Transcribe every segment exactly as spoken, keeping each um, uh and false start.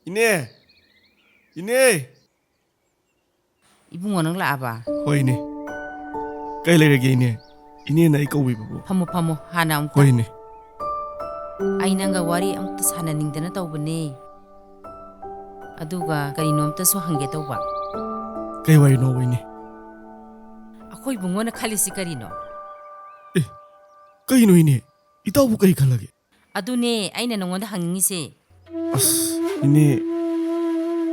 ꯏꯅꯦ! ꯏꯅꯦ! ꯏꯕꯨꯡꯉꯣ, ꯅꯪ ꯂꯥꯛꯑꯕ? ꯍꯣꯏ, ꯏꯅꯦ꯫ ꯀꯩ ꯂꯩꯔꯒꯦ, ꯏꯅꯦ? ꯏꯅꯦꯅ ꯑꯩ ꯀꯧꯕꯤꯕꯕꯨ? ꯐꯝꯃꯣ, ꯐꯝꯃꯣ꯫ ꯍꯥꯟꯅ ꯑꯃꯨꯛꯇ꯫ ꯍꯣꯏ, ꯏꯅꯦ꯫ ꯑꯩ ꯅꯪꯒ ꯋꯥꯔꯤ ꯑꯃꯨꯛꯇ ꯁꯥꯟꯅꯅꯤꯡꯗꯅ ꯇꯧꯕꯅꯦ꯫ ꯑꯗꯨꯒ ꯀꯔꯤꯅꯣꯝꯇꯁꯨ ꯍꯪꯒꯦ ꯇꯧꯕ꯫ ꯀꯩ ꯋꯥꯔꯤꯅꯣ, ꯏꯅꯦ? ꯑꯩꯈꯣꯏ ꯏꯕꯨꯡꯉꯣꯅ ꯈꯜꯂꯤꯁꯤ ꯀꯔꯤꯅꯣ? ꯑꯦ, ꯀꯩꯅꯣ, ꯏꯅꯦ? ꯏꯇꯥꯎꯕꯨ ꯀꯔꯤ ꯈꯜꯂꯒꯦ? ꯑꯗꯨꯅꯦ ꯑꯩꯅ ꯅꯉꯣꯟꯗ ꯍꯪꯅꯤꯡꯉꯤꯁꯦ꯫ ꯑꯁ, ꯏꯅꯦ,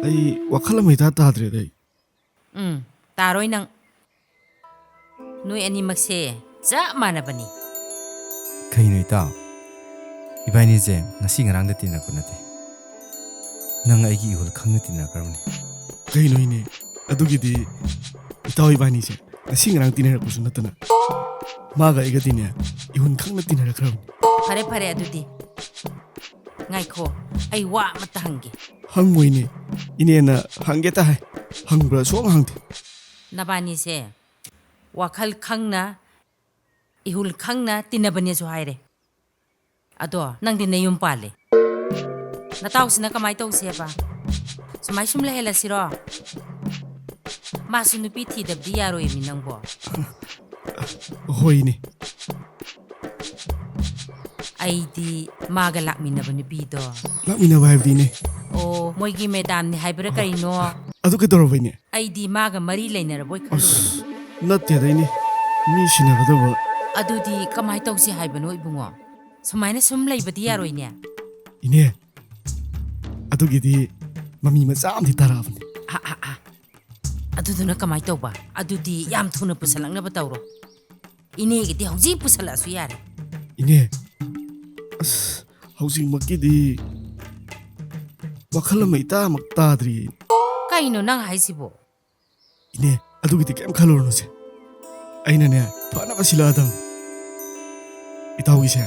ꯑꯩ ꯋꯥꯈꯜ ꯑꯃ ꯏꯇꯥ ꯇꯥꯗ꯭ꯔꯦꯗ ꯑꯩ꯫ ꯎꯝ, ꯇꯥꯔꯣꯏ ꯅꯪ꯫ ꯅꯣꯏ ꯑꯅꯤꯃꯛꯁꯦ ꯆꯞ ꯃꯥꯟꯅꯕꯅꯤ꯫ ꯀꯩꯅꯣ ꯏꯇꯥꯎ? ꯏꯕꯥꯏꯅꯤꯁꯦ ꯉꯁꯤ ꯉꯔꯥꯡꯗ ꯇꯤꯟꯅꯔꯛꯄ ꯅꯠꯇꯦ꯫ ꯅꯪ ꯑꯩꯒꯤ ꯏꯍꯨꯜ ꯈꯪꯅ ꯇꯤꯟꯅꯔꯛꯈ꯭ꯔꯕꯅꯤ꯫ ꯀꯩꯅꯣ ꯏꯅꯦ? ꯑꯗꯨꯒꯤꯗꯤ ꯏꯇꯥꯎ ꯏꯕꯥꯅꯤꯁꯦ ꯉꯁꯤ ꯉꯔꯥꯡ ꯇꯤꯟꯅꯔꯛꯄꯁꯨ ꯅꯠꯇꯅ ꯃꯥꯒ ꯑꯩꯒꯗꯤꯅꯦ ꯏꯍꯨꯟ ꯈꯪꯅ ꯇꯤꯟꯅꯔꯛꯈ꯭ꯔꯕꯅꯤ꯫ ꯐꯔꯦ, ꯐꯔꯦ, ꯑꯗꯨꯗꯤ ꯉꯥꯏꯈꯣ, ꯑꯩ ꯋꯥ ꯑꯃꯇ ꯍꯪꯒꯦ꯫ ꯍꯪꯉꯣꯏꯅꯦ, ꯏꯅꯦꯅ ꯍꯪꯒꯦ ꯇ ꯍꯥꯏ, ꯍꯪꯕ꯭ꯔꯥ ꯁꯨꯡꯍꯪ ꯍꯪꯗꯦ꯫ ꯅꯕꯥꯅꯤꯁꯦ ꯋꯥꯈꯜ ꯈꯪꯅ, ꯏꯍꯨꯜ ꯈꯪꯅ ꯇꯤꯟꯅꯕꯅꯦꯁꯨ ꯍꯥꯏꯔꯦ꯫ ꯑꯗꯣ ꯅꯪꯗꯤ ꯅꯌꯨꯝ ꯄꯥꯜꯂꯦ꯫ ꯅꯇꯥꯎꯁꯤꯅ ꯀꯃꯥꯏ ꯇꯧꯁꯦꯕ? ꯁꯨꯃꯥꯏ ꯁꯨꯝ ꯂꯩꯍꯜꯂꯁꯤꯔꯣ? ꯃꯥꯁꯨ ꯅꯨꯄꯤ ꯊꯤꯗꯕꯗꯤ ꯌꯥꯔꯣꯏꯃꯤ ꯅꯪꯕꯣ꯫ ꯍꯣꯏꯅꯦ꯫ ꯑꯩꯗꯤ ꯃꯥꯒ ꯂꯥꯛꯃꯤꯟꯅꯕ ꯅꯨꯄꯤꯗꯣ꯫ ꯂꯥꯛꯃꯤꯟꯅꯕ ꯍꯥꯏꯕꯗꯤꯅꯦ? ꯑꯣ, ꯃꯣꯏꯒꯤ ꯃꯦꯗꯥꯝꯅꯤ ꯍꯥꯏꯕ꯭ꯔꯥ ꯀꯔꯤꯅꯣ? ꯑꯗꯨ ꯀꯩꯗꯧꯔꯕ ꯏꯅꯦ? ꯑꯩꯗꯤ ꯃꯥꯒ ꯃꯔꯤ ꯂꯩꯅꯔꯕꯣꯏ ꯈꯜꯂꯨꯔꯦ꯫ ꯑꯁ, ꯅꯠꯇꯦꯗ ꯏꯅꯦ꯫ ꯃꯤ ꯁꯤꯟꯅꯒꯗꯕ꯫ ꯑꯗꯨꯗꯤ ꯀꯃꯥꯏ ꯇꯧꯁꯤ ꯍꯥꯏꯕꯅꯣ ꯏꯕꯨꯡꯉꯣ? ꯁꯨꯃꯥꯏꯅ ꯁꯨꯝ ꯂꯩꯕꯗꯤ ꯌꯥꯔꯣꯏꯅꯦ꯫ ꯏꯅꯦ, ꯑꯗꯨꯒꯤꯗꯤ ꯃꯃꯤ ꯃꯆꯥ ꯑꯃꯗꯤ ꯇꯥꯔꯛꯑꯕꯅꯦ꯫ ꯑ, ꯑ, ꯑ꯫ ꯑꯗꯨꯗꯨꯅ ꯀꯃꯥꯏ ꯇꯧꯕ? ꯑꯗꯨꯗꯤ ꯌꯥꯝ ꯊꯨꯅ ꯄꯨꯁꯜꯂꯛꯅꯕ ꯇꯧꯔꯣ꯫ ꯏꯅꯦꯒꯤꯗꯤ ꯍꯧꯖꯤꯛ ꯄꯨꯁꯜꯂꯛꯑꯁꯨ ꯌꯥꯔꯦ꯫ ꯏꯅꯦ, ꯑꯁ, ꯍꯧꯖꯤꯛꯃꯛꯀꯤꯗꯤ ꯋꯥꯈꯜ ꯑꯃ ꯏꯇꯥꯃꯛ ꯇꯥꯗ꯭ꯔꯤ꯫ ꯀꯩꯅꯣ ꯅꯪ ꯍꯥꯏꯁꯤꯕꯣ? ꯏꯅꯦ, ꯑꯗꯨꯒꯤꯗꯤ ꯀꯩꯝ ꯈꯜꯂꯨꯔꯅꯨꯁꯦ꯫ ꯑꯩꯅꯅꯦ, ꯐꯅꯕ ꯁꯤꯜꯂꯛꯑꯗꯝꯅꯤ꯫ ꯏꯇꯥꯎꯒꯤꯁꯦ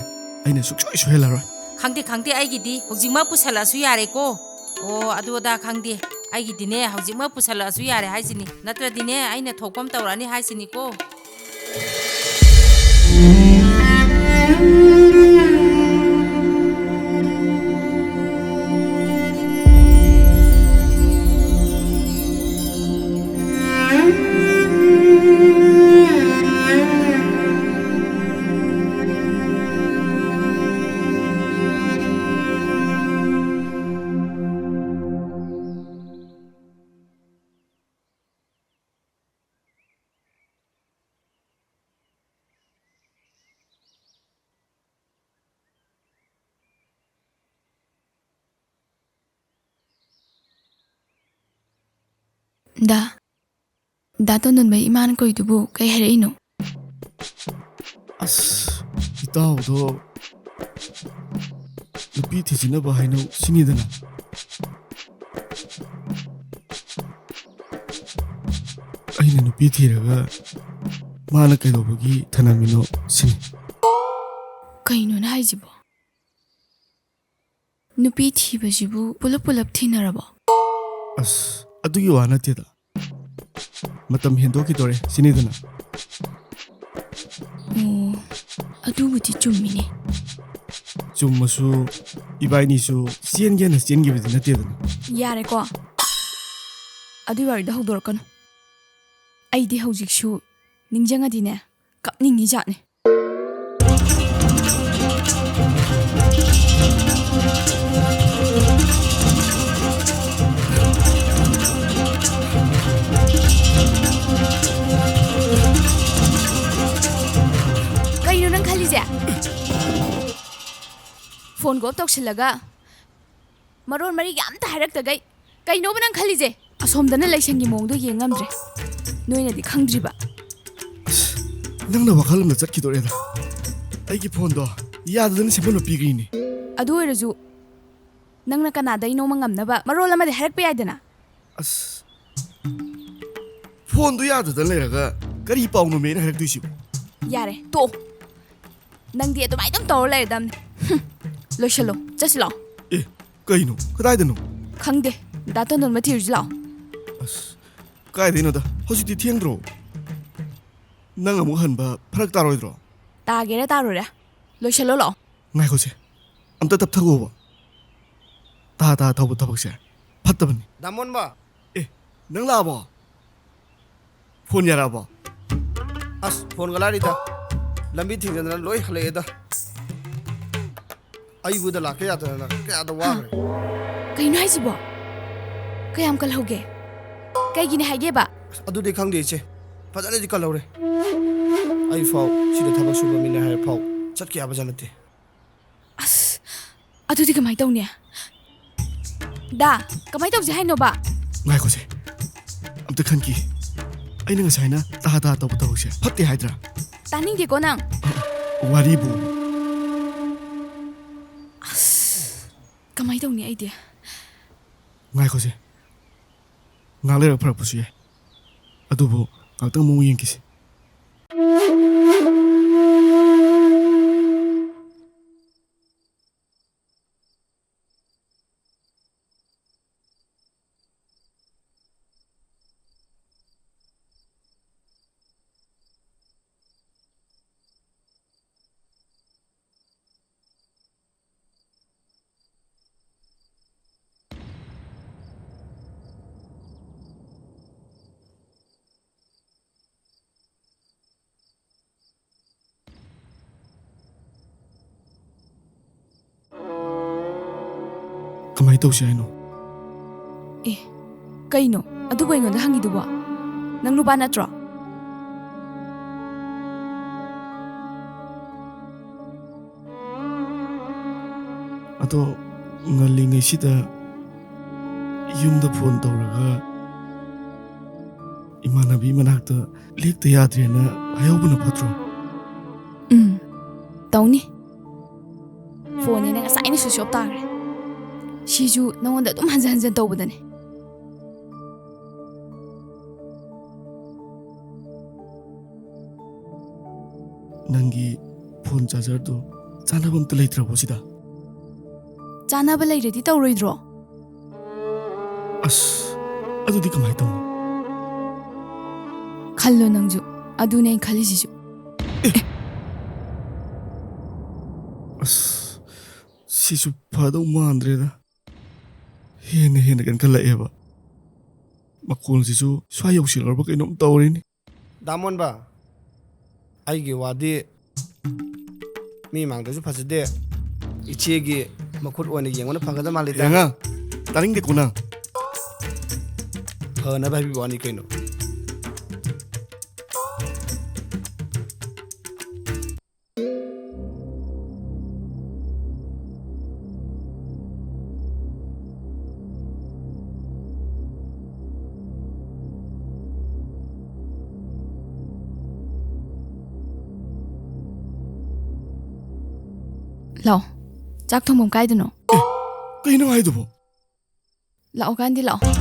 ꯑꯩꯅ ꯁꯨꯛꯁꯣꯏ ꯁꯣꯏꯍꯜꯂꯔꯣꯏ꯫ ꯈꯪꯗꯦ, ꯈꯪꯗꯦ, ꯑꯩꯒꯤꯗꯤ ꯍꯧꯖꯤꯛꯃꯛ ꯄꯨꯁꯜꯂꯛꯑꯁꯨ ꯌꯥꯔꯦꯀꯣ꯫ ꯑꯣ, ꯑꯗꯨ ꯑꯗꯥ ꯈꯪꯗꯦ꯫ ꯑꯩꯒꯤꯗꯤꯅꯦ, ꯍꯧꯖꯤꯛꯃꯛ ꯄꯨꯁꯜꯂꯛꯑꯁꯨ ꯌꯥꯔꯦ ꯍꯥꯏꯁꯤꯅꯤ꯫ ꯅꯠꯇ꯭ꯔꯗꯤꯅꯦ, ꯑꯩꯅ ꯊꯣꯛꯄ ꯑꯃ ꯇꯧꯔꯛꯑꯅꯤ ꯍꯥꯏꯁꯤꯅꯤꯀꯣ꯫ ꯗꯥ, ꯗꯥ ꯇꯣꯟꯗꯣꯟꯕꯩ ꯏꯃꯥꯅ ꯀꯧꯏꯗꯨꯕꯨ ꯀꯩ ꯍꯥꯏꯔꯛꯏꯅꯣ? ꯑꯁ, ꯏꯇꯥꯎꯗꯣ ꯅꯨꯄꯤ ꯊꯤꯖꯤꯟꯅꯕ ꯍꯥꯏꯅꯧ ꯁꯤꯅꯤꯗꯅ꯫ ꯑꯩꯅ ꯅꯨꯄꯤ ꯊꯤꯔꯒ ꯃꯥꯅ ꯀꯩꯗꯧꯕꯒꯤ ꯊꯅꯝꯃꯤꯅꯣ ꯁꯤꯅꯤ꯫ ꯀꯩꯅꯣꯅꯦ ꯍꯥꯏꯁꯤꯕꯣ? ꯅꯨꯄꯤ ꯊꯤꯕꯁꯤꯕꯨ ꯄꯨꯂꯞ ꯄꯨꯂꯞ ꯊꯤꯅꯔꯕꯣ? ꯑꯁ, ꯑꯗꯨꯒꯤ ꯋꯥ ꯅꯠꯇꯦꯗ꯫ ꯃꯇꯝ ꯍꯦꯟꯗꯣꯛꯈꯤꯗꯣꯔꯦ ꯁꯤꯅꯤꯗꯅ꯫ ꯑꯣ, ꯑꯗꯨꯕꯨꯗꯤ ꯆꯨꯝꯃꯤꯅꯦ꯫ ꯆꯨꯝꯃꯁꯨ, ꯏꯕꯥꯏꯅꯤꯁꯨ ꯆꯦꯟꯒꯦꯅ ꯆꯦꯟꯈꯤꯕꯗꯤ ꯅꯠꯇꯦꯗꯅ꯫ ꯌꯥꯔꯦꯀꯣ, ꯑꯗꯨꯏ ꯋꯥꯔꯤꯗꯣ ꯍꯧꯗꯣꯔꯛꯀꯅꯨ꯫ ꯑꯩꯗꯤ ꯍꯧꯖꯤꯛꯁꯨ ꯅꯤꯡꯁꯤꯡꯉꯗꯤꯅꯦ, ꯀꯞꯅꯤꯡꯉꯤ ꯖꯥꯠꯅꯤ꯫ ꯀꯩꯅꯣ ꯅꯪ ꯈꯜꯂꯤꯁꯦ? ꯐꯣꯟ ꯀꯣꯜ ꯇꯧꯁꯤꯜꯂꯒ ꯃꯔꯣꯟ ꯃꯔꯤꯒ ꯑꯝꯇ ꯍꯥꯏꯔꯛꯇꯒꯩ ꯀꯩꯅꯣꯕ ꯅꯪ ꯈꯜꯂꯤꯁꯦ? ꯑꯁꯣꯝꯗꯅ ꯂꯩꯁꯪꯒꯤ ꯃꯑꯣꯡꯗꯣ ꯌꯦꯡ ꯉꯝꯗ꯭ꯔꯦ, ꯅꯣꯏꯅꯗꯤ ꯈꯪꯗ꯭ꯔꯤꯕ꯫ ꯑꯁ, ꯅꯪꯅ ꯋꯥꯈꯜ ꯑꯃꯗ ꯆꯠꯈꯤꯗꯣꯔꯦꯗ꯫ ꯑꯩꯒꯤ ꯐꯣꯟꯗꯣ ꯌꯥꯗꯗꯅ ꯁꯦꯝꯍꯜꯂ ꯄꯤꯈ꯭ꯔꯤꯅꯦ꯫ ꯑꯗꯨ ꯑꯣꯏꯔꯁꯨ ꯅꯪꯅ ꯀꯅꯥꯗꯩꯅꯣꯃ ꯉꯝꯅꯕ ꯃꯔꯣꯜ ꯑꯃꯗꯤ ꯍꯥꯏꯔꯛꯄ ꯌꯥꯏꯗꯅ꯫ ꯑꯁ, ꯐꯣꯟꯗꯨ ꯌꯥꯗꯗꯅ ꯂꯩꯔꯒ ꯀꯔꯤ ꯄꯥꯎꯅꯣꯃꯦ ꯑꯩꯅ ꯍꯥꯏꯔꯛꯇꯣꯏꯁꯤꯕꯣ? ꯌꯥꯔꯦ, ꯇꯣꯛꯑꯣ꯫ ꯅꯪꯗꯤ ꯑꯗꯨꯃꯥꯏꯅ ꯑꯗꯨꯝ ꯇꯧꯔ ꯂꯩꯔꯗꯝꯅꯤ꯫ ꯍꯨꯝ, ꯂꯣꯏꯁꯜꯂꯣ, ꯆꯠꯁꯤ ꯂꯥꯛꯑꯣ꯫ ꯑꯦ, ꯀꯩꯅꯣ? ꯀꯗꯥꯏꯗꯅꯣ? ꯈꯪꯗꯦ, ꯗꯥ ꯇꯣꯟꯗꯣꯟꯕ ꯊꯤꯔꯨꯁꯤ ꯂꯥꯛꯑꯣ꯫ ꯑꯁ, ꯀꯥꯏꯗꯩꯅꯣꯗ? ꯍꯧꯖꯤꯛꯇꯤ ꯊꯦꯡꯗ꯭ꯔꯣ? ꯅꯪ ꯑꯃꯨꯛ ꯍꯟꯕ ꯐꯔꯛ ꯇꯥꯔꯣꯏꯗ꯭ꯔꯣ? ꯇꯥꯒꯦꯔꯥ ꯇꯥꯔꯣꯏꯔꯥ, ꯂꯣꯏꯁꯜꯂꯣ ꯂꯥꯛꯑꯣ꯫ ꯉꯥꯏꯈꯣꯁꯦ, ꯑꯝꯇ ꯇꯞꯊꯈꯣꯕ꯫ ꯇꯥ ꯇꯥ ꯊꯧꯕ ꯊꯕꯛꯁꯦ ꯐꯠꯇꯕꯅꯤ꯫ ꯗꯥ ꯃꯣꯟꯕ! ꯑꯦ, ꯅꯪ ꯂꯥꯛꯑꯕꯣ? ꯐꯣꯟ ꯌꯥꯔꯛꯑꯕꯣ? ꯑꯁ, ꯐꯣꯟꯒ ꯂꯥꯏꯔꯤꯗ꯫ ꯂꯝꯕꯤ ꯊꯤꯡꯖꯤꯟꯗꯅ ꯂꯣꯏ ꯍꯜꯂꯛꯑꯦꯗ꯫ ꯑꯩꯕꯨꯗ ꯂꯥꯛꯀꯦ ꯌꯥꯗꯗꯅ ꯀꯌꯥꯗ ꯋꯥꯈ꯭ꯔꯦ꯫ ꯀꯩꯅꯣ ꯍꯥꯏꯁꯤꯕꯣ? ꯀꯌꯥꯝ ꯀꯜꯍꯧꯒꯦ? ꯀꯩꯒꯤꯅꯦ ꯍꯥꯏꯒꯦꯕ? ꯑꯁ, ꯑꯗꯨꯗꯤ ꯈꯪꯗꯦ ꯏꯆꯦ꯫ ꯐꯖꯅꯗꯤ ꯀꯜꯍꯧꯔꯦ꯫ ꯑꯩ ꯐꯥꯎ ꯁꯤꯗ ꯊꯕꯛ ꯁꯨꯕ ꯃꯤꯅꯦ ꯍꯥꯏꯔ ꯐꯥꯎ ꯆꯠꯀꯦ ꯌꯥꯕꯖꯥꯠ ꯅꯠꯇꯦ꯫ ꯑꯁ, ꯑꯗꯨꯗꯤ ꯀꯃꯥꯏ ꯇꯧꯅꯤ? ꯗꯥ, ꯀꯃꯥꯏ ꯇꯧꯁꯦ ꯍꯥꯏꯅꯣꯕ? ꯉꯥꯏꯈꯣꯁꯦ꯫ ꯑꯝꯇ ꯈꯟꯈꯤ꯫ ꯑꯩꯅ ꯉꯁꯥꯏꯅ ꯇꯥ ꯇꯥ ꯇꯧꯕ ꯊꯕꯛꯁꯦ ꯐꯠꯇꯦ ꯍꯥꯏꯗ꯭ꯔꯥ? ꯇꯥꯅꯤꯡꯗꯦꯀꯣ ꯅꯪ꯫ ꯋꯥꯔꯤꯕꯨ꯫ ꯑꯁ, ꯀꯃꯥꯏ ꯇꯧꯅꯤ ꯑꯩꯗꯤ? ꯉꯥꯏꯈꯣꯁꯦ꯫ ꯉꯥꯏꯍꯥꯛ ꯂꯩꯔꯒ ꯐꯔꯛꯄꯁꯨ ꯌꯥꯏ꯫ ꯑꯗꯨꯕꯨ ꯉꯥꯏꯍꯥꯛꯇꯪ ꯃꯑꯣꯡ ꯌꯦꯡꯈꯤꯁꯦ꯫ ꯀꯃꯥꯏ ꯇꯧꯁꯤ ꯍꯥꯏꯅꯣ? ꯑꯦ, ꯀꯩꯅꯣ? ꯑꯗꯨꯕꯨ ꯑꯩꯉꯣꯟꯗ ꯍꯪꯉꯤꯗꯨꯕꯣ? ꯅꯪ ꯅꯨꯄꯥ ꯅꯠꯇ꯭ꯔꯣ? ꯑꯗꯣ ꯉꯜꯂꯤꯉꯩꯁꯤꯗ ꯌꯨꯝꯗ ꯐꯣꯟ ꯇꯧꯔꯒ ꯏꯃꯥꯟꯅꯕꯤ ꯃꯅꯥꯛꯇ ꯂꯦꯛꯇ ꯌꯥꯗ꯭ꯔꯦꯅ ꯍꯥꯏꯍꯧꯕꯅ ꯐꯠꯇ꯭ꯔꯣ? ꯎꯝ, ꯇꯧꯅꯤ꯫ ꯐꯣꯟꯅꯤꯅ ꯉꯁꯥꯏꯅ switch off ꯇꯥꯈ꯭ꯔꯦ꯫ ꯁꯤꯁꯨ ꯅꯉꯣꯟꯗ ꯑꯗꯨꯝ ꯍꯟꯖꯟ ꯍꯟꯖꯟ ꯇꯧꯕꯗꯅꯦ꯫ ꯅꯪꯒꯤ ꯐꯣꯟ ꯆꯥꯔꯖꯔꯗꯣ ꯆꯥꯅꯕ ꯑꯝꯇ ꯂꯩꯇ꯭ꯔꯕꯣ ꯁꯤꯗ? ꯆꯥꯅꯕ ꯂꯩꯔꯗꯤ ꯇꯧꯔꯣꯏꯗ꯭ꯔꯣ? ꯑꯁ, ꯑꯗꯨꯗꯤ ꯀꯃꯥꯏ ꯇꯧꯅꯤ? ꯈꯜꯂꯣ ꯅꯪꯁꯨ꯫ ꯑꯗꯨꯅꯦ ꯑꯩ ꯈꯜꯂꯤꯁꯤꯁꯨ꯫ ꯑꯁ, ꯁꯤꯁꯨ ꯐꯗꯧ ꯃꯥꯟꯗ꯭ꯔꯦꯗ꯫ ꯍꯦꯟꯅ ꯍꯦꯟꯅ ꯀꯟꯈꯠꯂꯛꯑꯦꯕ꯫ ꯃꯈꯣꯜꯁꯤꯁꯨ ꯁ꯭ꯋꯥꯏ ꯌꯧꯁꯤꯜꯂꯨꯔꯕ ꯀꯩꯅꯣꯝ ꯇꯧꯔꯦꯅꯦ꯫ ꯗꯥ ꯃꯣꯟꯕ, ꯑꯩꯒꯤ ꯋꯥꯗꯤ ꯃꯤ ꯃꯥꯡꯗꯁꯨ ꯐꯖꯗꯦ꯫ ꯏꯆꯦꯒꯤ ꯃꯈꯨꯠ ꯑꯣꯏꯅ ꯌꯦꯡꯕꯅ ꯐꯒꯗꯕ ꯃꯥꯜꯂꯤꯗ꯫ ꯍꯦꯔꯥ, ꯇꯥꯅꯤꯡꯗꯦꯀꯣ ꯅꯪ꯫ ꯐꯅꯕ ꯍꯥꯏꯕꯤꯕ ꯋꯥꯅꯤ ꯀꯩꯅꯣ꯫ ꯂꯥꯛꯑꯣ꯫ ꯆꯥꯛ ꯊꯣꯡꯐꯝ ꯀꯥꯏꯗꯅꯣ? ꯀꯩꯅꯣ ꯍꯥꯏꯗꯨꯕꯣ? ꯂꯥꯛꯑꯣ ꯀꯥꯟꯗꯤ ꯂꯥꯛꯑꯣ꯫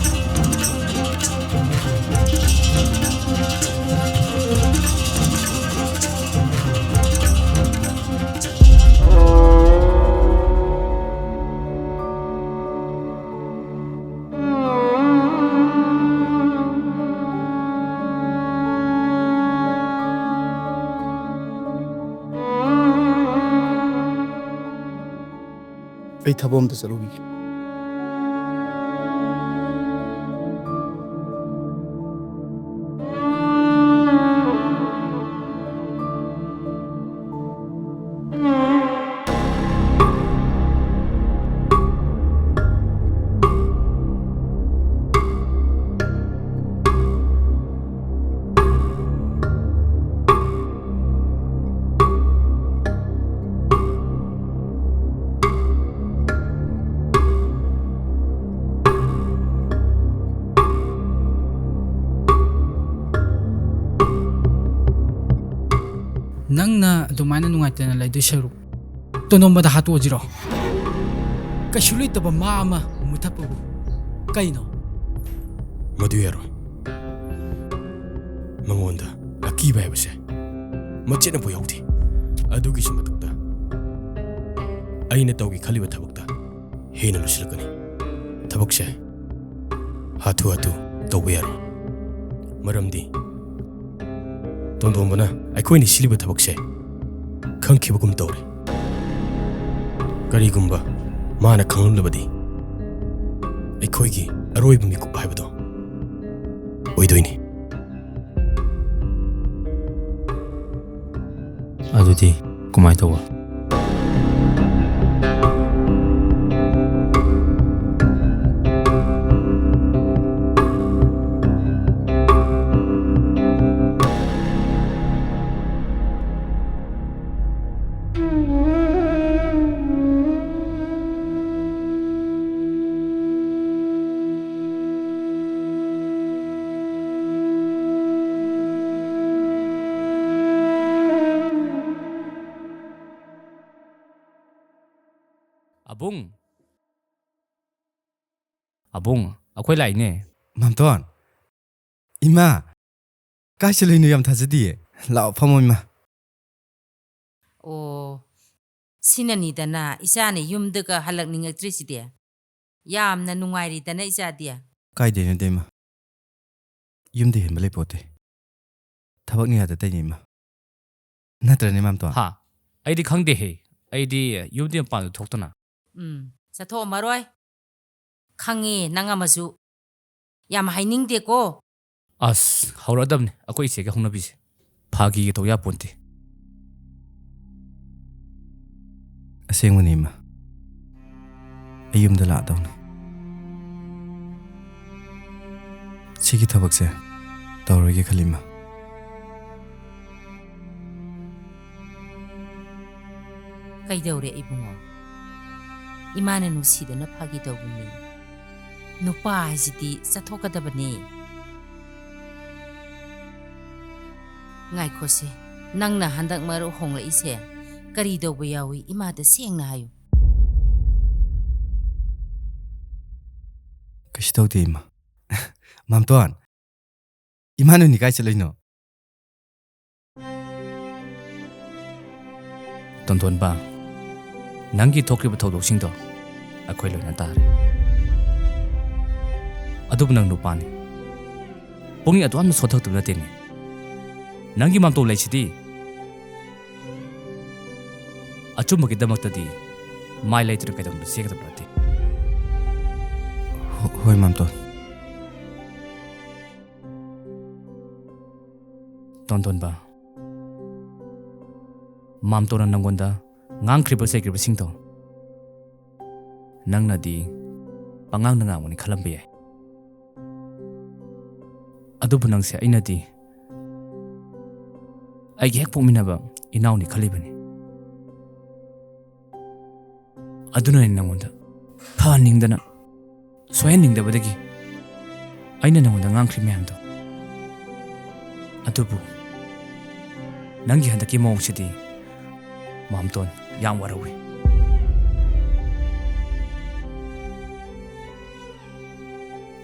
ꯑꯩ ꯊꯕꯛ ꯑꯝꯇ ꯆꯠꯂꯨꯈꯤꯒꯦ꯫ ꯅꯪꯅ ꯑꯗꯨꯃꯥꯏꯅ ꯅꯨꯡꯉꯥꯏꯇꯅ ꯂꯩꯗꯣꯏ ꯁꯔꯨꯛ, ꯇꯣꯟꯗꯣꯝꯕꯗ ꯍꯥꯠꯇꯣꯛꯑꯁꯤꯔꯣ? ꯀꯩꯁꯨ ꯂꯩꯇꯕ ꯃꯥ ꯑꯃ ꯃꯨꯊꯠꯄꯕꯨ ꯀꯩꯅꯣ? ꯃꯗꯨ ꯌꯥꯔꯣꯏ꯫ ꯃꯉꯣꯟꯗ ꯑꯀꯤꯕ ꯍꯥꯏꯕꯁꯦ ꯃꯆꯦꯠ ꯑꯃꯐꯥꯎ ꯌꯥꯎꯗꯦ꯫ ꯑꯗꯨꯒꯤꯁꯨ ꯃꯊꯛꯇ, ꯑꯩꯅ ꯇꯧꯒꯦ ꯈꯜꯂꯤꯕ ꯊꯕꯛꯇ ꯍꯦꯟꯅ ꯂꯨꯁꯤꯜꯂꯛꯀꯅꯤ꯫ ꯊꯕꯛꯁꯦ ꯍꯥꯊꯨ ꯍꯥꯊꯨ ꯇꯧꯕ ꯌꯥꯔꯣꯏ꯫ ꯃꯔꯝꯗꯤ ꯇꯣꯟꯗꯣꯝꯕꯅ ꯑꯩꯈꯣꯏꯅ ꯁꯤꯜꯂꯤꯕ ꯊꯕꯛꯁꯦ ꯈꯪꯈꯤꯕꯒꯨꯝ ꯇꯧꯔꯦ꯫ ꯀꯔꯤꯒꯨꯝꯕ ꯃꯥꯅ ꯈꯪꯂꯝꯂꯕꯗꯤ, ꯑꯩꯈꯣꯏꯒꯤ ꯑꯔꯣꯏꯕ ꯃꯤꯀꯨꯞ ꯍꯥꯏꯕꯗꯣ ꯑꯣꯏꯗꯣꯏꯅꯤ꯫ ꯑꯗꯨꯗꯤ ꯀꯃꯥꯏꯅ ꯇꯧꯕ? ꯕꯨꯡ! ꯑꯕꯨꯡ, ꯑꯩꯈꯣꯏ ꯂꯥꯛꯏꯅꯦ꯫ ꯃꯥꯝꯇꯣꯟ! ꯏꯃꯥ! ꯀꯥꯏ ꯆꯠꯂꯨꯏꯅꯣ? ꯌꯥꯝ ꯊꯥꯖꯗꯤꯌꯦ꯫ ꯂꯥꯛꯑꯣ, ꯐꯝꯃꯣ, ꯏꯃꯥ꯫ ꯑꯣ, ꯁꯤꯅꯅꯤꯗꯅ ꯏꯆꯥꯅ ꯌꯨꯝꯗꯒ ꯍꯜꯂꯛꯅꯤꯡꯉꯛꯇ꯭ꯔꯤꯁꯤꯗꯤ꯫ ꯌꯥꯝꯅ ꯅꯨꯡꯉꯥꯏꯔꯤꯗꯅ ꯏꯆꯥꯗꯤ꯫ ꯀꯥꯏꯗꯩꯅꯣꯗ, ꯏꯃꯥ꯫ ꯌꯨꯝꯗ ꯍꯦꯟꯕ ꯂꯩꯄꯣꯠꯇꯦ꯫ ꯊꯕꯛꯅ ꯌꯥꯗ ꯇꯧꯔꯤꯅꯦ, ꯏꯃꯥ꯫ ꯅꯠꯇ꯭ꯔꯅꯦ, ꯃꯥꯝꯇꯣꯟ? ꯍꯥ? ꯑꯩꯗꯤ ꯈꯪꯗꯦꯍꯦ꯫ ꯑꯩꯗꯤ ꯌꯨꯝꯗꯤ ꯃꯄꯥꯟꯗ ꯊꯣꯛꯇꯅ꯫ ꯎꯝ, ꯆꯠꯊꯣꯛꯑꯝꯃꯔꯣꯏ꯫ ꯈꯪꯉꯦ ꯅꯪ ꯑꯃꯁꯨ꯫ ꯌꯥꯝ ꯍꯥꯏꯅꯤꯡꯗꯦꯀꯣ꯫ ꯑꯁ, ꯍꯧꯔꯛꯑꯗꯕꯅꯤ ꯑꯩꯈꯣꯏ ꯏꯆꯦꯒꯤ ꯍꯧꯅꯕꯤꯁꯦ꯫ ꯐꯥꯒꯤꯒ ꯇꯧ ꯌꯥꯄꯣꯟꯇꯦ꯫ ꯑꯁꯦꯡꯕꯅꯤ, ꯏꯃꯥ꯫ ꯑꯩ ꯌꯨꯝꯗ ꯂꯥꯛꯑꯗꯧꯅꯤ꯫ ꯁꯤꯒꯤ ꯊꯕꯛꯁꯦ ꯇꯧꯔꯣꯏꯒꯦ ꯈꯜꯂꯤ, ꯏꯃꯥ꯫ ꯀꯩꯗꯧꯔꯦ ꯏꯕꯨꯡꯉꯣ? ꯏꯃꯥꯅ ꯅꯨꯡꯁꯤꯗꯅ ꯐꯥꯒꯤ ꯇꯧꯕꯅꯤ꯫ ꯅꯨꯄꯥ ꯍꯥꯏꯁꯤꯗꯤ ꯆꯠꯊꯣꯛꯀꯗꯕꯅꯤ꯫ ꯉꯥꯏꯈꯣꯁꯦ, ꯅꯪꯅ ꯍꯟꯗꯛ ꯃꯔꯛ ꯍꯣꯡꯂꯛꯏꯁꯦ ꯀꯔꯤ ꯇꯧꯕ ꯌꯥꯎꯏ? ꯏꯃꯥꯗ ꯁꯦꯡꯅ ꯍꯥꯏꯌꯨ꯫ ꯀꯩꯁꯨ ꯇꯧꯗꯦ, ꯏꯃꯥ꯫ ꯃꯥꯝꯇꯣꯟ, ꯏꯃꯥ ꯅꯣꯏꯅꯤ ꯀꯥꯏ ꯆꯠꯂꯨꯏꯅꯣ? ꯇꯣꯟꯊꯣꯟꯕ, ꯅꯪꯒꯤ ꯊꯣꯛꯈꯤꯕ ꯊꯧꯗꯣꯛꯁꯤꯡꯗꯣ ꯑꯩꯈꯣꯏ ꯂꯣꯏꯅ ꯇꯥꯔꯦ꯫ ꯑꯗꯨꯕꯨ ꯅꯪ ꯅꯨꯄꯥꯅꯤ꯫ ꯄꯨꯛꯅꯤꯡ ꯑꯗꯨ ꯌꯥꯝꯅ ꯁꯣꯟꯊꯛꯇꯕ ꯅꯠꯇꯦꯅꯦ꯫ ꯅꯪꯒꯤ ꯃꯥꯝꯇꯣꯟ ꯂꯩꯁꯤꯗꯤ꯫ ꯑꯆꯨꯝꯕꯒꯤꯗꯃꯛꯇꯗꯤ ꯃꯥꯏ ꯂꯩꯇꯅ ꯀꯩꯗꯧꯅꯨꯡꯗ ꯆꯦꯟꯒꯗꯕ ꯅꯠꯇꯦ꯫ ꯍꯣ-, ꯍꯣꯏ, ꯃꯥꯝꯇꯣꯟ꯫ ꯇꯣꯟꯊꯣꯟꯕ, ꯃꯥꯝꯇꯣꯟꯅ ꯅꯪꯉꯣꯟꯗ ꯉꯥꯡꯈ꯭ꯔꯤꯕ ꯆꯩꯈ꯭ꯔꯤꯕꯁꯤꯡꯗꯣ ꯅꯪꯅꯗꯤ ꯄꯉꯥꯡꯗ ꯉꯥꯡꯕꯅꯤ ꯈꯜꯂꯝꯕ ꯌꯥꯏ꯫ ꯑꯗꯨꯕꯨ ꯅꯪꯁꯦ ꯑꯩꯅꯗꯤ ꯑꯩꯒꯤ ꯍꯦꯛ ꯄꯣꯛꯃꯤꯟꯅꯕ ꯏꯅꯥꯎꯅꯤ ꯈꯜꯂꯤꯕꯅꯤ꯫ ꯑꯗꯨꯅꯅꯤ ꯅꯪꯉꯣꯟꯗ ꯐꯍꯟꯅꯤꯡꯗꯅ, ꯁꯣꯏꯍꯟꯅꯤꯡꯗꯕꯗꯒꯤ ꯑꯩꯅ ꯅꯪꯉꯣꯟꯗ ꯉꯥꯡꯈ꯭ꯔꯤ ꯃꯌꯥꯝꯗꯣ꯫ ꯑꯗꯨꯕꯨ ꯅꯪꯒꯤ ꯍꯟꯗꯛꯀꯤ ꯃꯑꯣꯡꯁꯤꯗꯤ ꯃꯥꯝꯇꯣꯟ ꯌꯥꯝ ꯋꯥꯔꯧꯏ꯫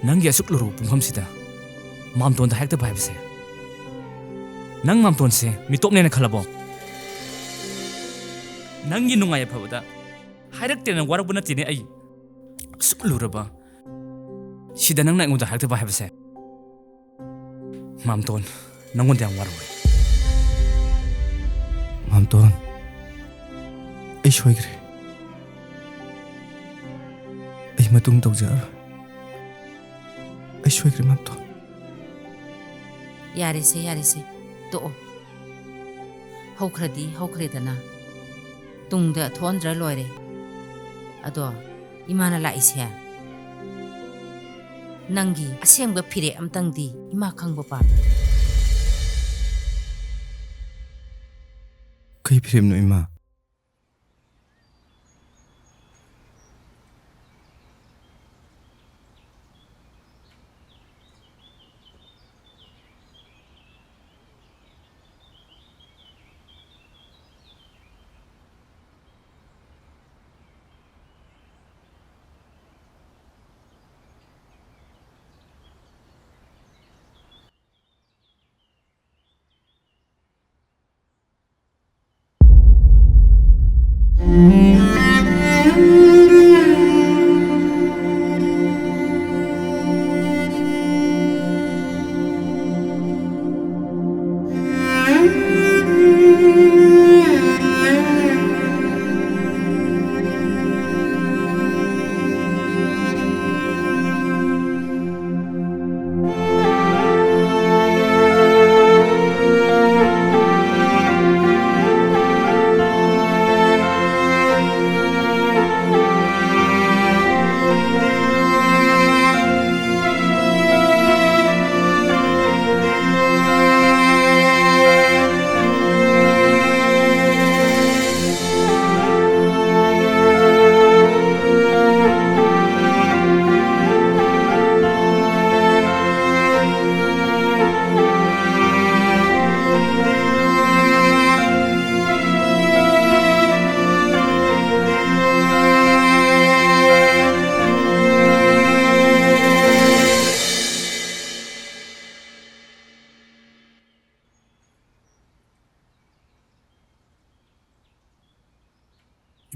ꯅꯪꯒꯤ ꯑꯁꯨꯛ ꯂꯨꯔꯕ ꯄꯨꯡꯐꯝꯁꯤꯗ ꯃꯥꯝꯇꯣꯟꯗ ꯍꯥꯏꯔꯛꯇꯕ ꯍꯥꯏꯕꯁꯦ, ꯅꯪ ꯃꯥꯝꯇꯣꯟꯁꯦ ꯃꯤꯇꯣꯞꯅꯦꯅ ꯈꯜꯂꯕꯣ? ꯅꯪꯒꯤ ꯅꯨꯡꯉꯥꯏ ꯑꯐꯕꯗ ꯍꯥꯏꯔꯛꯇꯦꯅ ꯋꯥꯔꯛꯄ ꯅꯠꯇꯦꯅꯦ ꯑꯩ꯫ ꯑꯁꯨꯛ ꯂꯨꯔꯕ ꯁꯤꯗ ꯅꯪꯅ ꯑꯩꯉꯣꯟꯗ ꯍꯥꯏꯔꯛꯇꯕ ꯍꯥꯏꯕꯁꯦ, ꯃꯥꯝꯇꯣꯟ, ꯅꯪꯉꯣꯟꯗ ꯌꯥꯝ ꯋꯥꯔꯧꯔꯦ꯫ ꯃꯥꯝꯇꯣꯟ, ꯑꯩ ꯁꯣꯏꯈ꯭ꯔꯦ꯫ ꯑꯩ ꯃꯇꯨꯡ ꯇꯧꯖꯔꯔꯣꯏ꯫ ꯑꯩ ꯁꯣꯏꯈ꯭ꯔꯦ, ꯃꯥꯝꯇꯣꯟ꯫ ꯌꯥꯔꯦꯁꯦ, ꯌꯥꯔꯦꯁꯦ, ꯇꯣꯛꯑꯣ꯫ ꯍꯧꯈ꯭ꯔꯗꯤ ꯍꯧꯈ꯭ꯔꯦꯗꯅ, ꯇꯨꯡꯗ ꯊꯣꯛꯍꯟꯗ꯭ꯔ ꯂꯣꯏꯔꯦ꯫ ꯑꯗꯣ ꯏꯃꯥꯅ ꯂꯥꯛꯏꯁꯦ, ꯅꯪꯒꯤ ꯑꯁꯦꯡꯕ ꯐꯤꯔꯦꯞ ꯑꯝꯇꯪꯗꯤ ꯏꯃꯥ ꯈꯪꯕ ꯄꯥꯝꯃꯤ꯫ ꯀꯩ ꯐꯤꯔꯦꯞꯅꯣ, ꯏꯃꯥ?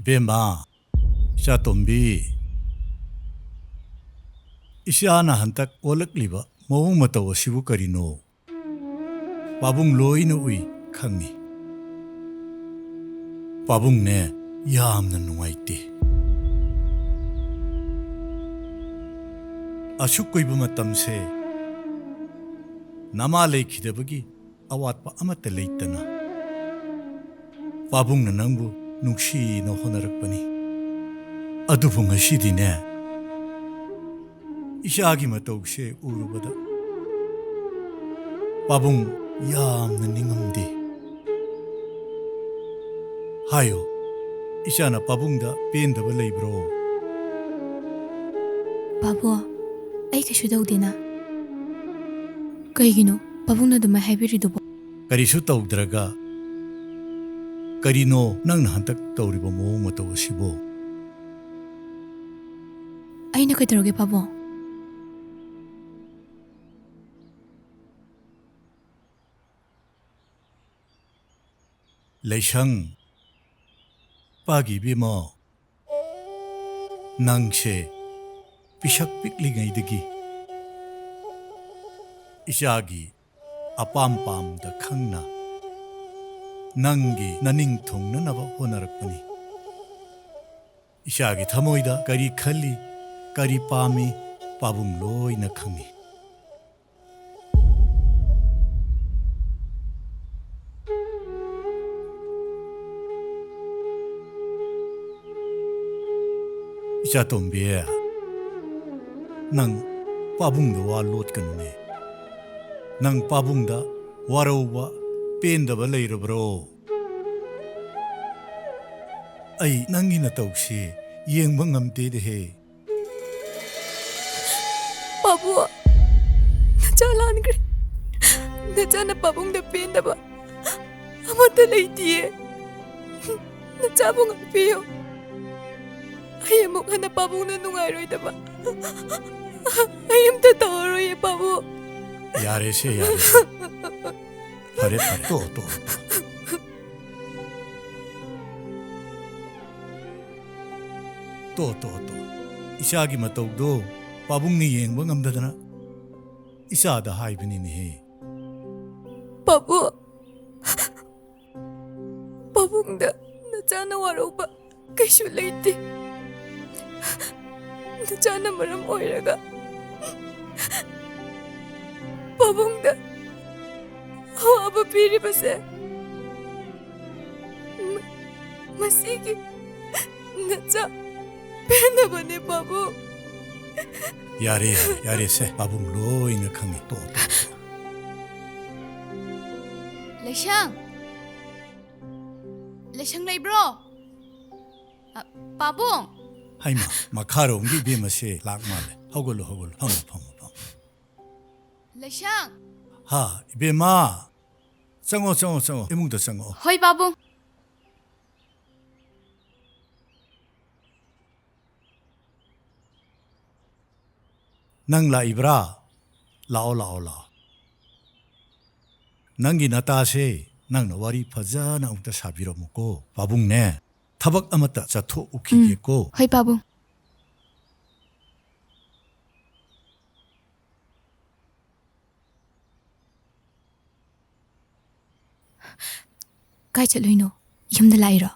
ꯕꯦꯝꯃ, ꯏꯆꯥꯇꯣꯝꯕꯤ, ꯏꯆꯥꯅ ꯍꯟꯇꯛ ꯑꯣꯜꯂꯛꯂꯤꯕ ꯃꯑꯣꯡ ꯃꯇꯧ ꯑꯁꯤꯕꯨ ꯀꯔꯤꯅꯣ? ꯄꯥꯕꯨꯡ ꯂꯣꯏꯅ ꯎꯏ, ꯈꯪꯉꯤ꯫ ꯄꯥꯕꯨꯡꯅꯦ ꯌꯥꯝꯅ ꯅꯨꯡꯉꯥꯏꯇꯦ꯫ ꯑꯁꯨꯛ ꯀꯨꯏꯕ ꯃꯇꯝꯁꯦ ꯅꯃꯥ ꯂꯩꯈꯤꯗꯕꯒꯤ ꯑꯋꯥꯠꯄ ꯑꯃꯠꯇ ꯂꯩꯇꯅ ꯄꯥꯕꯨꯡꯅ ꯅꯪꯕꯨ ꯅꯨꯡꯁꯤꯅ ꯍꯣꯠꯅꯔꯛꯄꯅꯤ꯫ ꯑꯗꯨꯕꯨ ꯉꯁꯤꯗꯤꯅꯦ, ꯏꯆꯥꯒꯤ ꯃꯇꯧꯁꯦ ꯎꯔꯨꯕꯗ ꯄꯥꯕꯨꯡ ꯌꯥꯝꯅ ꯅꯤꯡꯉꯝꯗꯦ꯫ ꯍꯥꯏꯌꯣ, ꯏꯆꯥꯅ ꯄꯥꯕꯨꯡꯗ ꯄꯦꯟꯗꯕ ꯂꯩꯕ꯭ꯔꯣ? ꯄꯥꯕꯨꯡ, ꯑꯩ ꯀꯩꯁꯨ ꯇꯧꯗꯦꯅ꯫ ꯀꯩꯒꯤꯅꯣ ꯄꯥꯕꯨꯡꯅ ꯑꯗꯨꯃꯥꯏ ꯍꯥꯏꯕꯤꯔꯤꯗꯨꯕꯣ? ꯀꯔꯤꯁꯨ ꯇꯧꯗ꯭ꯔꯒ ꯀꯔꯤꯅꯣ ꯅꯪꯅ ꯍꯟꯗꯛ ꯇꯧꯔꯤꯕ ꯃꯑꯣꯡ ꯃꯇꯧ ꯑꯁꯤꯕꯣ? ꯑꯩꯅ ꯀꯩꯗꯧꯔꯒꯦ ꯄꯥꯕꯨꯡ? ꯂꯩꯁꯪ, ꯄꯥꯒꯤ ꯏꯕꯦꯝꯃ, ꯅꯪꯁꯦ ꯄꯤꯁꯛ ꯄꯤꯛꯂꯤꯉꯩꯗꯒꯤ ꯏꯆꯥꯒꯤ ꯑꯄꯥꯝ ꯄꯥꯝꯗ ꯈꯪꯅ ꯅꯪꯒꯤ ꯅꯅꯤꯡ ꯊꯨꯡꯅꯅꯕ ꯍꯣꯠꯅꯔꯛꯄꯅꯤ꯫ ꯏꯆꯥꯒꯤ ꯊꯃꯣꯏꯗ ꯀꯔꯤ ꯈꯜꯂꯤ, ꯀꯔꯤ ꯄꯥꯝꯃꯤ, ꯄꯥꯕꯨꯡ ꯂꯣꯏꯅ ꯈꯪꯏ꯫ ꯏꯆꯥꯇꯣꯝꯕꯤ, ꯅꯪ ꯄꯥꯕꯨꯡꯗ ꯋꯥ ꯂꯣꯠꯀꯅꯨꯅꯦ꯫ ꯅꯪ ꯄꯥꯕꯨꯡꯗ ꯋꯥꯔꯧꯕ, ꯄꯦꯟꯗꯕ ꯂꯩꯔꯕ꯭ꯔꯣ? ꯑꯩ ꯅꯪꯒꯤ ꯅꯇꯧꯁꯤ ꯌꯦꯡꯕ ꯉꯝꯗꯦꯅꯦꯍꯦ꯫ ꯄꯥꯕꯨꯡ, ꯅꯆꯥ ꯂꯥꯟꯈ꯭ꯔꯦ꯫ ꯅꯆꯥꯅ ꯄꯥꯕꯨꯡꯗ ꯄꯦꯟꯗꯕ ꯑꯃꯠꯇ ꯂꯩꯇꯤꯌꯦ꯫ ꯅꯆꯥꯕꯨ ꯉꯥꯛꯄꯤꯌꯨ꯫ ꯑꯩ ꯑꯃꯨꯛ ꯍꯟꯅ ꯄꯥꯕꯨꯡꯅ ꯅꯨꯡꯉꯥꯏꯔꯣꯏꯗꯕ ꯑꯩ ꯑꯝꯇ ꯇꯧꯔꯔꯣꯏꯌꯦ, ꯄꯥꯕꯨꯡ꯫ ꯌꯥꯔꯦꯁꯦ, ꯌꯥꯔꯦꯁꯦ꯫ ꯐꯔꯦ, ꯐꯔꯦ, ꯇꯣꯛꯑꯣ, ꯇꯣꯛꯑꯣ, ꯇꯣꯛꯑꯣ꯫ ꯇꯣ, ꯇꯣ, ꯇꯣ꯫ ꯏꯆꯥꯒꯤ ꯃꯇꯧꯗꯣ ꯄꯥꯕꯨꯡꯅ ꯌꯦꯡꯕ ꯉꯝꯗꯗꯅ ꯏꯆꯥꯗ ꯍꯥꯏꯕꯅꯤꯅꯦꯍꯦ꯫ ꯄꯥꯕꯨꯡ, ꯄꯥꯕꯨꯡꯗ ꯅꯆꯥꯅ ꯋꯥꯔꯧꯕ ꯀꯩꯁꯨ ꯂꯩꯇꯦ꯫ ꯅꯆꯥꯅ ꯃꯔꯝ ꯑꯣꯏꯔꯒ ꯄꯥꯕꯨꯡꯗ ꯑꯋꯥꯕ ꯄꯤꯔꯤꯕꯁꯦ ꯃ-, ꯃꯁꯤꯒꯤ ꯅꯆꯥ ꯄꯦꯟꯅꯕꯅꯦ, ꯄꯥꯕꯨꯡ꯫ ꯌꯥꯔꯦ, ꯌꯥꯔꯦ, ꯌꯥꯔꯦꯁꯦ꯫ ꯄꯥꯕꯨꯡ ꯂꯣꯏꯅ ꯈꯪꯉꯤ꯫ ꯇꯣꯛꯑꯣ, ꯇꯣꯛꯑꯣ, ꯇꯣꯛꯑꯣ꯫ ꯂꯩꯁꯪ! ꯂꯩꯁꯪ ꯂꯩꯕ꯭ꯔꯣ? ꯑ, ꯄꯥꯕꯨꯡ! ꯍꯩꯃꯥ, ꯃꯈꯥꯔꯣꯝꯒꯤ ꯏꯕꯦꯝꯃꯁꯦ ꯂꯥꯛ ꯃꯥꯜꯂꯦ꯫ ꯍꯧꯒꯠꯂꯣ, ꯍꯧꯒꯠꯂꯣ꯫ ꯐꯝꯃꯣ, ꯐꯝꯃꯣ, ꯐꯝꯃꯣ꯫ ꯂꯩꯁꯪ! ꯍꯥ, ꯏꯕꯦꯝꯃ꯫ ꯆꯪꯉꯣ, ꯆꯪꯉꯣ, ꯆꯪꯉꯣ꯫ ꯏꯃꯨꯡꯗ ꯆꯪꯉꯛꯑꯣ꯫ ꯍꯣꯏ, ꯄꯥꯕꯨꯡ꯫ ꯅꯪ ꯂꯥꯛꯏꯕ꯭ꯔꯥ? ꯂꯥꯛꯑꯣ, ꯂꯥꯛꯑꯣ, ꯂꯥꯛꯑꯣ꯫ ꯅꯪꯒꯤ ꯅꯇꯥꯁꯦ ꯅꯪꯅ ꯋꯥꯔꯤ ꯐꯖꯅ ꯑꯃꯨꯛꯇ ꯁꯥꯕꯤꯔꯝꯃꯨꯀꯣ꯫ ꯄꯥꯕꯨꯡꯅꯦ, ꯊꯕꯛ ꯑꯃꯇ ꯆꯠꯊꯣꯛꯎꯈꯤꯒꯦꯀꯣ꯫ ꯎꯝ, ꯍꯣꯏ, ꯄꯥꯕꯨꯡ꯫ ꯀꯥꯏ ꯆꯠꯂꯨꯏꯅꯣ? ꯌꯨꯝꯗ ꯂꯥꯛꯏꯔꯣ?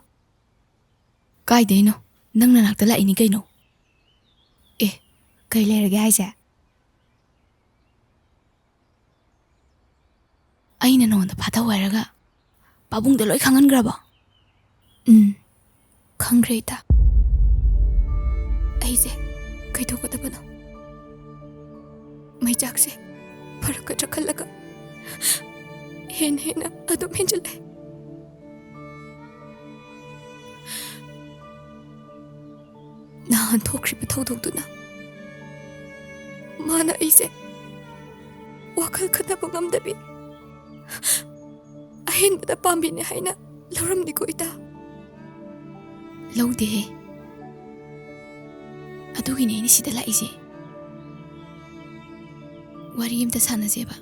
ꯀꯥꯏꯗꯩꯅꯣ? ꯅꯪ ꯅꯅꯥꯛꯇ ꯂꯥꯛꯏꯅꯤ ꯀꯩꯅꯣ꯫ ꯑꯦ, ꯀꯩ ꯂꯩꯔꯒꯦ ꯍꯥꯏꯁꯦ? ꯑꯩꯅ ꯅꯉꯣꯟꯗ ꯐꯥꯊꯧ ꯍꯥꯏꯔꯒ ꯄꯥꯕꯨꯡꯗ ꯂꯣꯏ ꯈꯪꯍꯟꯈ꯭ꯔꯕꯣ? ꯎꯝ, ꯈꯪꯈ꯭ꯔꯦ ꯏꯇꯥ꯫ ꯑꯩꯁꯦ ꯀꯩꯗꯧꯒꯗꯕꯅꯣ? ꯃꯩꯆꯥꯛꯁꯦ ꯐꯔꯛꯀꯗ꯭ꯔꯥ ꯈꯜꯂꯒ ꯍꯦꯟꯅ ꯍꯦꯟꯅ ꯑꯗꯨꯝ ꯍꯦꯟꯖꯤꯜꯂꯦ꯫ ꯅꯍꯥꯟ ꯊꯣꯛꯈ꯭ꯔꯤꯕ ꯊꯧꯗꯣꯛꯇꯨꯅ ꯃꯥꯅ ꯑꯩꯁꯦ ꯋꯥꯈꯜ ꯈꯟꯊꯕ ꯉꯝꯗꯕꯤ ꯑꯍꯦꯟꯕꯗ ꯄꯥꯝꯕꯤꯅꯦ ꯍꯥꯏꯅ ꯂꯧꯔꯝꯅꯤꯀꯣ ꯏꯇꯥ? ꯂꯧꯗꯦꯍꯦ꯫ ꯑꯗꯨꯒꯤꯅꯦ ꯑꯩꯅ ꯁꯤꯗ ꯂꯥꯛꯏꯁꯦ꯫ ꯋꯥꯔꯤ ꯑꯝꯇ ꯁꯥꯟꯅꯁꯦꯕ꯫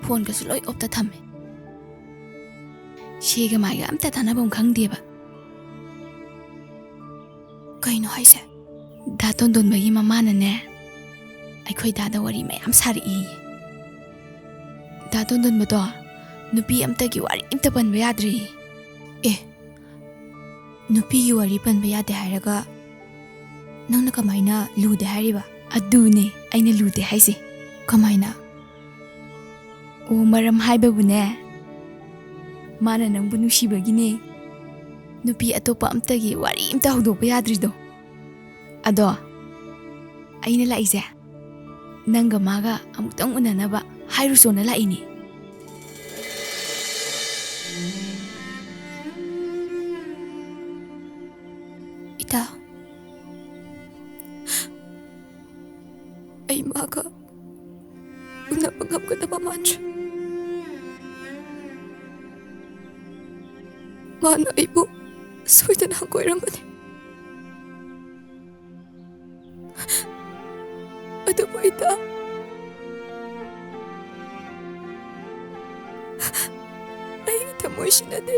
ꯐꯣꯟꯒꯁꯨ ꯂꯣꯏ ꯑꯣꯞꯇ ꯊꯝꯃꯦ꯫ ꯁꯦꯒ ꯃꯥꯏꯒ ꯑꯝꯇ ꯇꯥꯟꯅꯐꯝ ꯈꯪꯗꯦꯕ꯫ ꯀꯩꯅꯣ ꯍꯥꯏꯁꯦ? ꯗꯥ ꯇꯣꯟꯗꯣꯟꯕꯒꯤ ꯃꯃꯥꯅꯅꯦ, ꯑꯩꯈꯣꯏ ꯗꯥꯗ ꯋꯥꯔꯤ ꯃꯌꯥꯝ ꯁꯥꯔꯛꯏ꯫ ꯗꯥ ꯇꯣꯟꯗꯣꯟꯕꯗꯣ ꯅꯨꯄꯤ ꯑꯝꯇꯒꯤ ꯋꯥꯔꯤ ꯑꯝꯇ ꯄꯟꯕ ꯌꯥꯗ꯭ꯔꯦ꯫ ꯑꯦ, ꯅꯨꯄꯤꯒꯤ ꯋꯥꯔꯤ ꯄꯟꯕ ꯌꯥꯗꯦ ꯍꯥꯏꯔꯒ ꯅꯪꯅ ꯀꯃꯥꯏꯅ ꯂꯨꯗꯦ ꯍꯥꯏꯔꯤꯕ? ꯑꯗꯨꯅꯦ ꯑꯩꯅ ꯂꯨꯗꯦ ꯍꯥꯏꯁꯦ꯫ ꯀꯃꯥꯏꯅ? ꯑꯣ, ꯃꯔꯝ ꯍꯥꯏꯕꯕꯨꯅꯦ, ꯃꯥꯅ ꯅꯪꯕꯨ ꯅꯨꯡꯁꯤꯕꯒꯤꯅꯦ ꯅꯨꯄꯤ ꯑꯇꯣꯞꯄ ꯑꯝꯇꯒꯤ ꯋꯥꯔꯤ ꯑꯝꯇ ꯍꯧꯗꯣꯛꯄ ꯌꯥꯗ꯭ꯔꯤꯗꯣ꯫ ꯑꯗꯣ ꯑꯩꯅ ꯂꯥꯛꯏꯁꯦ ꯅꯪꯒ ꯃꯥꯒ ꯑꯃꯨꯛꯇꯪ ꯎꯅꯅꯕ ꯍꯥꯏꯔꯨꯆꯣꯅ ꯂꯥꯛꯏꯅꯦ꯫ ꯏꯇꯥ, ꯑꯩ ꯃꯥꯒ ꯎꯅꯕ ꯉꯝꯒꯗꯕ ꯃꯥꯟꯗ꯭ꯔꯦ꯫ ꯃꯥꯅ ꯑꯩꯕꯨ ꯁꯣꯏꯗꯅ ꯍꯪꯒꯣꯏꯔꯝꯒꯅꯤ꯫ ꯑꯗꯨꯕꯨ ꯏꯇꯥ, ꯑꯩꯒꯤ ꯊꯃꯣꯏꯁꯤꯅꯗꯤ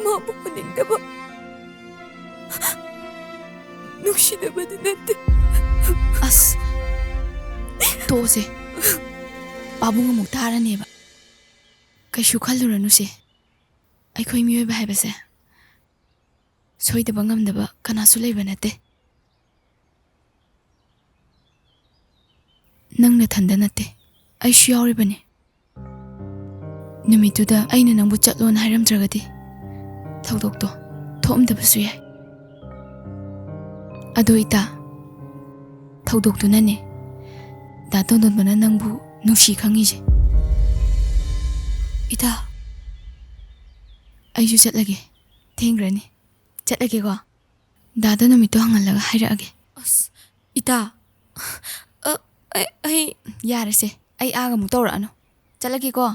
ꯃꯥꯕꯨ ꯎꯅꯤꯡꯗꯕ, ꯅꯨꯡꯁꯤꯗꯕꯗꯤ ꯅꯠꯇꯦ꯫ ꯑꯁ, ꯇꯣꯛꯑꯁꯦ꯫ ꯄꯥꯕꯨꯡ ꯑꯃꯨꯛ ꯇꯥꯔꯅꯦꯕ꯫ ꯀꯩꯁꯨ ꯈꯜꯂꯨꯔꯅꯨꯁꯦ꯫ ꯑꯩꯈꯣꯏ ꯃꯤꯑꯣꯏꯕ ꯍꯥꯏꯕꯁꯦ ꯁꯣꯏꯗꯕ ꯉꯝꯗꯕ ꯀꯅꯥꯁꯨ ꯂꯩꯕ ꯅꯠꯇꯦ꯫ ꯅꯪ ꯅꯊꯟꯗ ꯅꯠꯇꯦ, ꯑꯩꯁꯨ ꯌꯥꯎꯔꯤꯕꯅꯤ꯫ ꯅꯨꯃꯤꯠꯇꯨꯗ ꯑꯩꯅ ꯅꯪꯕꯨ ꯆꯠꯂꯣꯅ ꯍꯥꯏꯔꯝꯗ꯭ꯔꯒꯗꯤ ꯊꯧꯗꯣꯛꯇꯣ ꯊꯣꯛꯑꯝꯗꯕꯁꯨ ꯌꯥꯏ꯫ ꯑꯗꯣ ꯏꯇꯥ, ꯊꯧꯗꯣꯛꯇꯨꯅꯅꯦ ꯗꯥ ꯇꯣꯟꯗꯣꯟꯕꯅ ꯅꯪꯕꯨ ꯅꯨꯡꯁꯤ ꯈꯪꯉꯤꯁꯦ꯫ ꯏꯇꯥ, ꯑꯩꯁꯨ ꯆꯠꯂꯒꯦ, ꯊꯦꯡꯈ꯭ꯔꯅꯤ꯫ ꯆꯠꯂꯒꯦꯀꯣ꯫ ꯗꯥꯗ ꯅꯨꯃꯤꯠꯇꯣ ꯍꯪꯍꯜꯂꯒ ꯍꯥꯏꯔꯛꯑꯒꯦ꯫ ꯑꯁ, ꯏꯇꯥ, ꯑ, ꯑꯩ, ꯑꯩ ꯌꯥꯔꯦꯁꯦ, ꯑꯩ ꯑꯥꯒ ꯑꯃꯨꯛ ꯇꯧꯔꯛꯑꯅꯨ꯫ ꯆꯠꯂꯒꯦꯀꯣ꯫